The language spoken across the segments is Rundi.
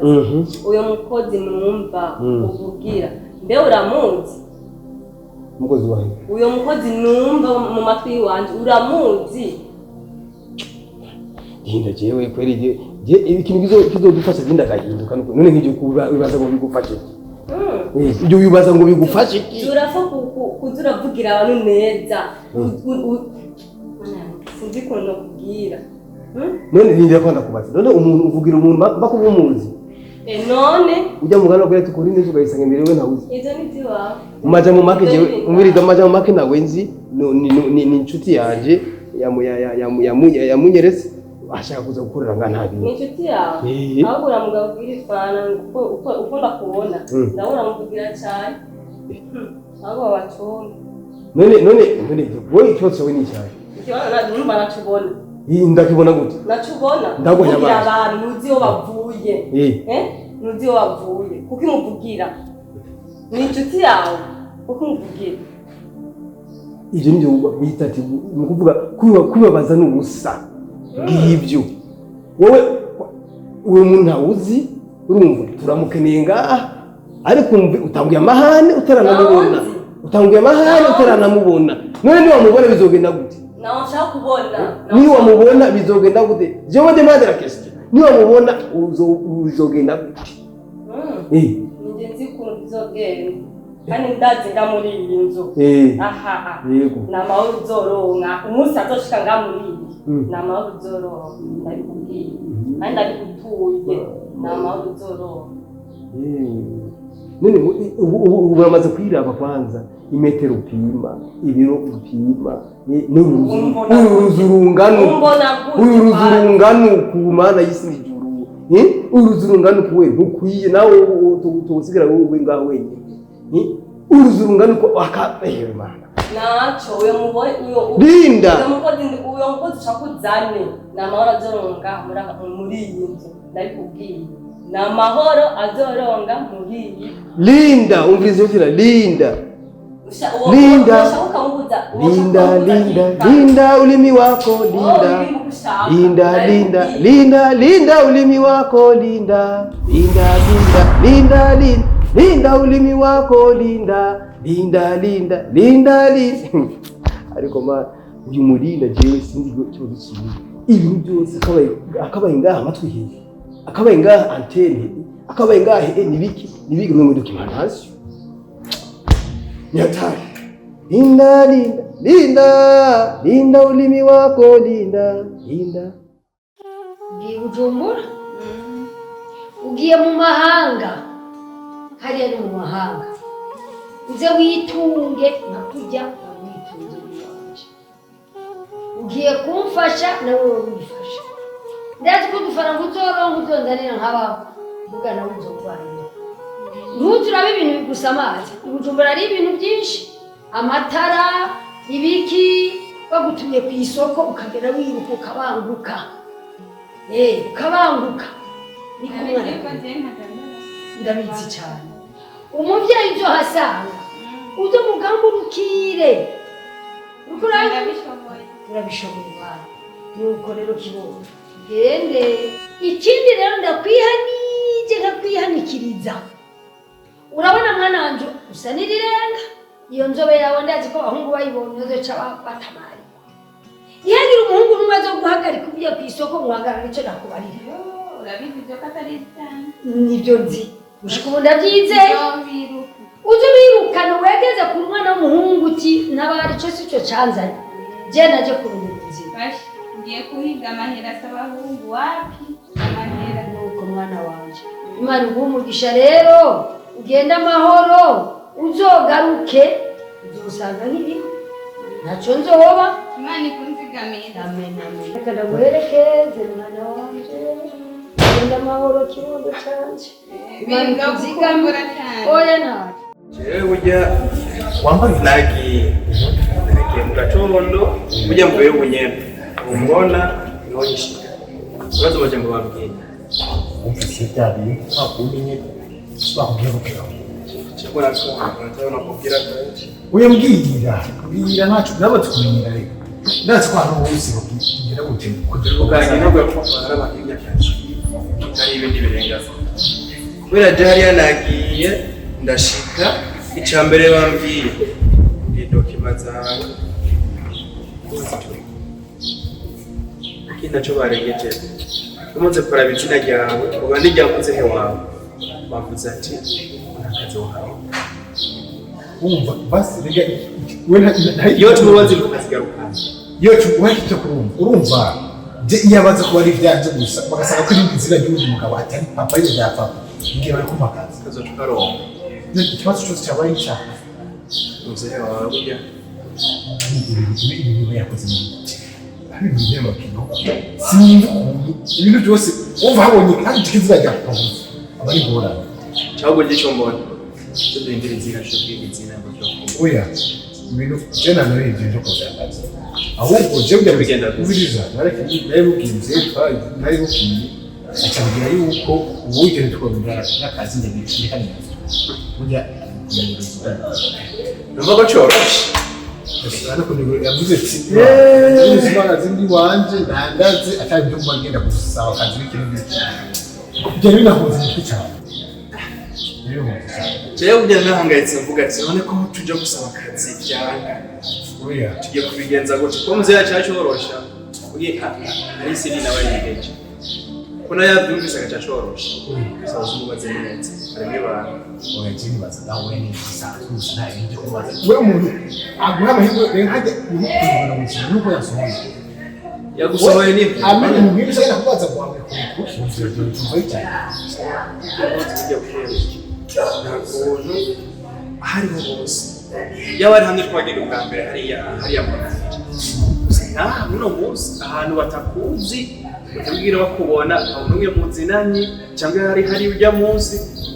Ndakubaza, uyo mukozi numva uvugira, mbe uramuzi? Umukozi wawe? Uyo mukozi numva mu matwi yiwanje, uramuzi? Linda, jewe kweri je ikintu kizodufasha Linda agahinduka nuko none nk'ibyo wibaza ngo bigufashe iki? Ibyo wibaza ngo bigufashe iki? Urafa kuza uravugira abantu neza. Mana yanjye, sinzi ukuntu nakubwira. None Linda, ko ndakubaza, none umuntu uvugira umuntu bakuba umuzi? None Ujya mugana kuri tukuri neza ukayisanga imbere we ntawuzi. Ivyo ni ivy'iwawe. Mu majambo make, Ivyo jewe ni ibintu. Umviriza, mu majambo make, nawe nzi ni inshuti yanje yamunyeretse ashaka kuza gukorera nga nta Ni bintu. inshuti yawe? Eh. Ahubwo uramugabwira itwana uko ndakubona. Ndabona uramuvugira cyane. Ahubwo babacunge. None wowe ikibazo cyawe ni icyahe? Ikibazo numva nacubona. Iyi ndakibona gute? Nacubona. Ndaguha Kuvugira amazi. abantu ntuzi iyo bavuye. Eh? Ntuzi iyo bavuye, kuko imuvugira ni inshuti yawe, kuko imuvugira. Ibyo nibyo bita ati ni ukuvuga kwibabaza ni ubusa bw'ibyo. Wowe uwo muntu ntawuzi, urumva turamukeneye ngaha, ariko umve utanguye amahane utaranamubona. Ntawuzi. Utanguye amahane Ntawuzi. utaranamubona. None niwamubona bizogenda gute? Nawe nshaka kubona. Niwamubona bizogenda gute? Jewe demande la question, niwamubona uzogenda gute? Ninjye nzi ukuntu bizogenda, kandi ndazi nga muri iyi nzu aha ni amahoro uzoronka. Umunsi azoshika nga muri iyi, ni amahoro uzoronka, ndabikubwiye kandi ndabigutuye, ni amahoro uzoronka. None ubu uramaze kwiraba kwanza, imetero upima, ibiro upima, n'uruzu Umbona uruzu rungana uku. Umbona gute? Uru ruzu rungana uku, Mana y'isi n'ijuru, uruzu rungana uku, we ntukwiye nawe tusigara wowe ngaho wenyine. Uruzu rungana uku aka ewe Mana. Naco uyo mubone uyo Linda. Uyo mukozi ushaka uzane, ni amahoro azoronga muri iyi nzu, ndabikubwiye, ni amahoro azoronga muri iyi. Linda, umviriza iyo Linda. Linda. Ushaka ukamubuza, uwo ushaka Linda, ukamubuza Linda, akikanga. Linda ulimi wako, Wowe Linda. ulimi uko ushaka. Linda, Linda, Ndabikubwiye. Linda, Linda ulimi wako, Linda, Linda, Linda, Linda, Linda, Linda ulimi wako, Linda, Linda, Linda, Linda, Linda. Ariko ma uyu murinda, jewe sinzi ikibazo kiwe. Ibintu byose akabaye ngaha amatwi hehe, akabaye ngaha antenne, akabaye ngaha hehe, nibiki nibiki ngo documentation ni hatari. Linda, Linda, Linda, Linda ulimi wako, Linda, Linda. Ugiye Bujumbura, ugiye mu mahanga, hariya ni mu mahanga, uze witunge nka kurya witunze iwaje. Ugiye kumfasha, nawe wifasha. Ndazi ko udufaranga uzoronka uzonzanira nkabaho mvuga, nawe uzogwanira. Ntuze urabe ibintu bigusamaza. I Bujumbura hari ibintu byinshi, amatara, ibiki. Bagutumye ku isoko ukagera wiruka, ukabanguka, ukabanguka niko umwana. Ndabizi cyane. Umubyeyi uzohasanga uze mugamburukire. Uriko urabishoboye wawe. Nuko rero kibondo, gende. Ikindi rero ndakwihanije, nkakwihanikiriza. Urabona mwana wanje, usa n'irirenga. Iyo nzobe yawe, ndazi ko abahungu bayibonye bazoca batamarikwa. Ntihagire umuhungu n'umwe azo guhagarika ugiye ku isoko ngo uhagarare. Icyo nakubarira. Urabizi ibyo ko atari ibyanjye. Nibyo nzi gushika ubu, ndabyizeye. Uzobiruka. Uze wirukana, wegeze ku mwana w'umuhungu uti: "Ntabara, ico si cyo canzanye, je naje kurondera ubuzima." Bashi ngiye kuhiga amahera, asaba abahungu wapi amahera. Nuko mwana wanje, Imana iguhe umugisha. Rero ugende amahoro, uzogaruke uzosanga nkiriho, ntaco nzoba. Imana ikunzigamira. Amen, amen. Reka ndaguherekeze mwana wanje. Ugende amahoro kibondo canje, Imana ikuzigame. Ndagukumbura cyane. Oya, ntacyo. Jewe burya wambara nagiye nagiye mu gatondo, burya mvuye ubunyene umbona niho nyishika ibibazo amajambo bambwiye. Wumvise bya bintu wakundi nyine bakubwiye gukira? Cyakora nakubwira kenshi. Uyambwira, bwira ntacu ndabatse kumenyera. Rero ndazi ko ahantu hose bakubwira gute kugira ngo ubwanjye ntabwo yakubara abantu imyaka ari ibindi birengaza. Kubera je hariya nagiye ndashika, ica mbere bambwiye ni document zawe. Ikindi naco barengeje, umaze kuraba izina ryawe uba n'irya muzehe wawe, bavuze ati nta kazi wahawe. Wumva basi rega we Iyo tubazi tukazigarukana. Iyo wahita kurumva, urumva je iyo abaza kuba ari ivyanje gusa, bagasanga ko irindi zina ry'undi mugabo atari papa, ari rya papa, ngiye bari kumpa akazi. Kazoca ukaronka. Ikibazo cyose cyabaye icyaha. Muzehe wawe burya. Ibintu biba yakoze mu biti ari ibintu by'amakino, sinzi ukuntu ibintu byose wumva habonye kandi izina rya papa gusa aba ari ingorane. Ahubwo njye icyo mbona cyo duhindura izina, cyo kwiga izina ngo cyo kumva. Oya, ibintu je nanarebye byo kugaragaza, ahubwo je burya Bigenda gute? Ubiriza narabibwiye mzee, narabibwiye acambwira yuko ubu ibyo ntitwabibwira n'akazi ndabishika neza burya. Numva ko coroshe. Ariko yavuze ati akazi ndi wanje ndandaze atari ibyo mba ngenda gusaba akazi n'ikintu byari binahuze umutwe cyane, byari binahuze cyane. Jewe burya nahangayitse mvuga ati none ko tuja gusaba akazi byanga, oya, tugiye kubigenza gute ko muzehe yacu yacorosha uye ari sini nawe yigeje ko nayo yabyumvise agaca acorosha gusa uzumubaze neza harimo ibanga. Oya, je nibaza nawe ni bisanzwe gusa, nta bindi kubaza. We umuntu aguha amahirwe rero hajya ubona mu kintu nuko yasohoye. Yagusohoye nibyo. Amenye mu bintu ushaka kubaza kwawe kure cyane. Nta kuntu hariho hose yaba ari hamwe twagenda ubwa mbere hariya hariya mu gusa nta muno munsi ahantu batakuzi batabwira bakubona nta n'umwe muzinanye cyangwa hari hari ujya munsi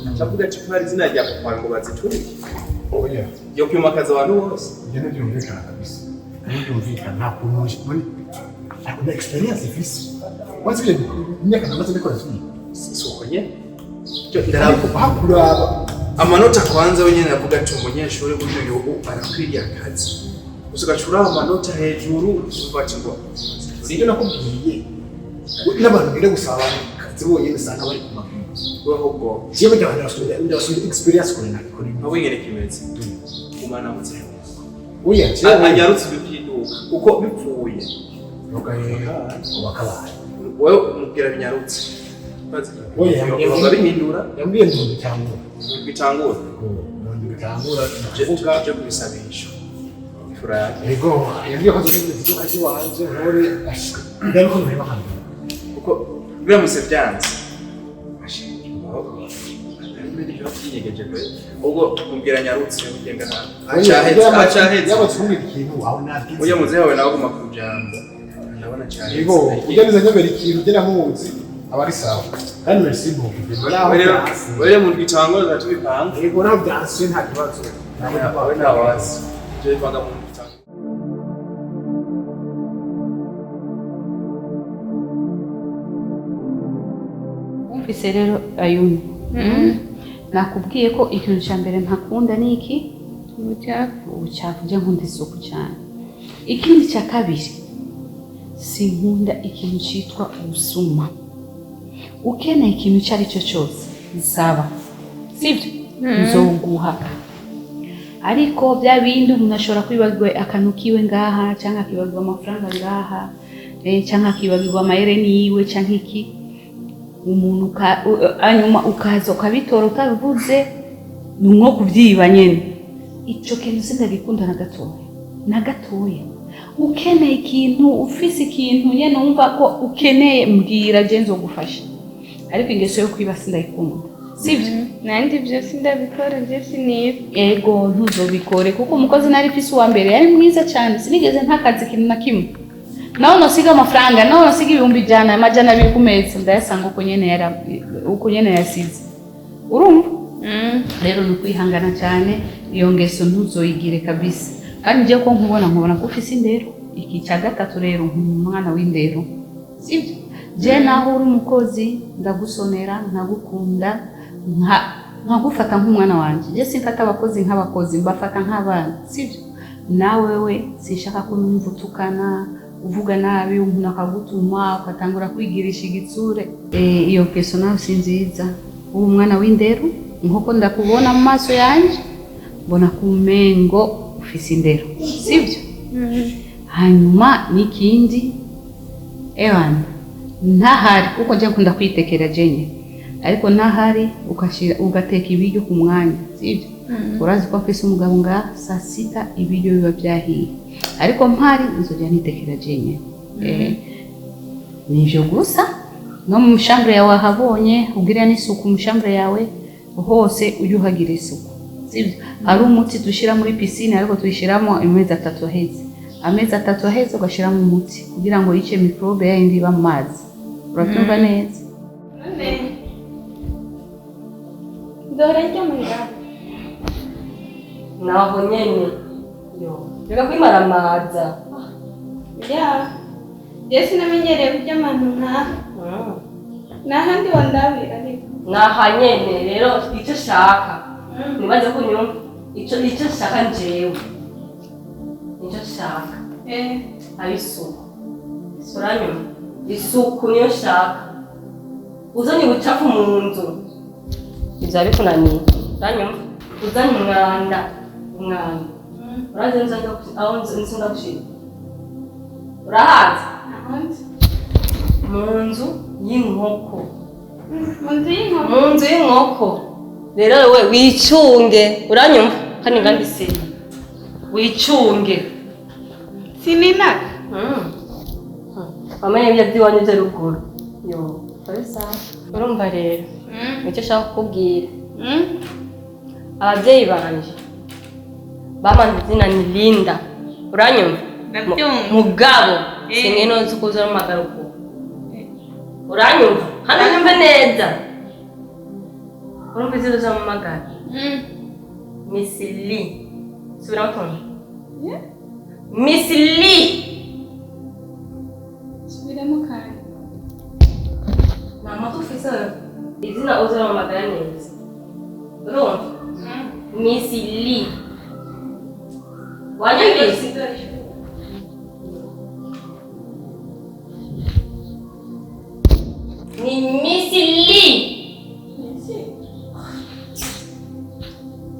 acavuga ati ko hari izina rya papa ngo baziturike. Oya. Yo kwimakaza abantu bose. Ibyo ntibyumvikana kabisa, ntibyumvikana. Nta kuntu ariko na experience ifise wazi ibyo imyaka namaze mbikora filime. Si uko nyene. Ariko hakuraba amanota kwanza wenyine avuga ati umunyeshuri buryo uyu arakwiriye akazi, gusa ugacura amanota hejuru uvuga ati ngo sibyo nakubwiye n'abantu ngenda gusaba abantu akazi bonyine usanga bari ku maguru. Ahubwo jewe burya abantu ndabasubira experience kure na kure. Aho nyene kimeze umwana muzehe Oya, jewe anyarutse ibyo by'iduka kuko bipfuye. Wakabaye. Wowe umubwira binyarutse. Oya, bihindura. Yambwiye ngo bitangura. Bitangura. Bitangura. Kuvuga tuje kubisabisha turabe. Yego, yambwiye ko azoza iduka ry'iwanje nkore ndabiko ntureba hano. Kuko biramutse byanze ubwo mubwira nyarutse ugenda nabi acahetse. Yabatse kumbwira ikintu aho nabwize. Ujya muzehe wawe nawe aguma ku jambo ndabona cyahetse. Yego, ujya biza nyabera ikintu ugera nkuzi aba ari sawa kandi merci beaucoup. Rero mu gitango tubipanga. Yego, naho byanse nta kibazo. Nawe ntawazi tubipanga mu gitango. Wumvise rero Ayumi, nakubwiye ko ikintu cya mbere ntakunda ni iki? Ubucafu. Ubucafu. Njye nkunda isuku cyane. Ikindi cya kabiri, sinkunda ikintu cyitwa ubusuma. Ukeneye ikintu icyo ari cyo cyose nsaba, sibyo? Nzoguha. Ariko bya bindi umuntu ashobora kwibagirwa akantu kiwe ngaha, cyangwa akibagirwa amafaranga ngaha, cyangwa akibagirwa amayereni yiwe, cyangwa iki, umuntu hanyuma ukaza ukabitora utabivuze, ni nko kubyiba nyine. Icyo kintu sindagikunda na gatoya na gatoya. Ukeneye ikintu, ufise ikintu nyene wumva ko ukeneye, mbwira je nzogufasha. Ariko ingeso yo kwiba sindayikunda, sivyo? Nandi ibyo sindabikora, byo siniba. Ego, ntuzobikore kuko umukozi nari mfise uwa mbere yari mwiza cyane, sinigeze ntakazi ikintu na kimwe. Naho nosiga amafaranga, naho nosiga 100,000, 200 ku meza, ndayasanga uko nyene yari, uko nyene yasize. Urumva? Rero ni ukwihangana cyane, iyo ngeso ntuzoyigire kabisa. Kandi njye ko nkubona ko ufise indero. Iki cya gatatu rero, nk'umwana w'indero, sibyo? Je naho uri umukozi ndagusonera, nkagukunda, nkagufata nk'umwana wanje. Je simfata abakozi nk'abakozi, mbafata nk'abana, sibyo? Nawe we sinshaka ko numva utukana, uvuga nabi, umuntu akagutuma ukatangura kwigirisha igitsure. Iyo ngeso nawe si nziza. Ubu umwana w'indero, nkuko ndakubona mu maso yanje, mbona kumengo ufise indero, sibyo? Hanyuma n'ikindi, ewana ntahari, kuko nje nkunda kwitekera jenye, ariko ntahari ukashira ugateka ibiryo ku mwanya, sibyo? Urazi ko mfise umugabo ngaha, saa sita ibiryo biba byahiye, ariko mpari nzojya nitekera jenye. Nivyo gusa. No mu shambure yawe wahabonye, ugira n'isuku mu shambure yawe hose, ujye uhagira isuku, sibyo? Hari umuti dushyira muri piscine, ariko tuyishyiramo amezi 3 aheze, amezi 3 aheze ugashyiramo umuti kugira ngo yice microbe yayindi iba mu mazi. Urabyumva neza? None ndohora ndyama ngaha? Naho nyene yo reka kwimaramaza. Ya, je sinamenyereye kuryama ahantu nkaha. N'ahandi wandabira ariko. Naha nyene rero icyo shaka, nibaze ko unyumva, icyo shaka njewe, icyo shaka ari isuku. Uranyumva? Isuku niyo shaka. Uzanye ubucafu mu nzu ivyo bikunaniye, uranyumva? Uzanye umwanda, umwanda urazi nza aho nzi ndagushira, urahazi? Ahandi. Mu nzu y'inkoko. Mu nzu y'inkoko. Mu nzu y'inkoko. Rero we wicunge, uranyumva? Kandi ngandise wicunge. Sininaka. Wamenye ibyo by'iwanyu byo ruguru yo kabisa. Urumva rero icyo nshaka kukubwira, ababyeyi banje bamanze izina ni Linda, uranyumva? Ndabyumva. Mugabo singe nzi ko uzahamagara uko, uranyumva? Hano nyumve neza, urumva izina uzampamagara? Miss Lee. Subiramo tumve. Miss Lee. Subiramo kandi. Nta mata ufise, izina uzampamagara neza, urumva? Miss Lee, wanyumvise? Ni Miss Lee.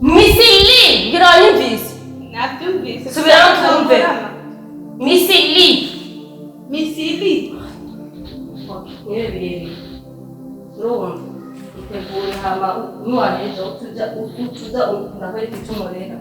Miss Lee, ngira wanyumvise? Nabyumvise. Subiramo twumve. Miss Lee. Miss Lee. Nibe birebire, urumva? Itegure, hama nuwaheja utuja utuza ndakwereka icyo nkorera.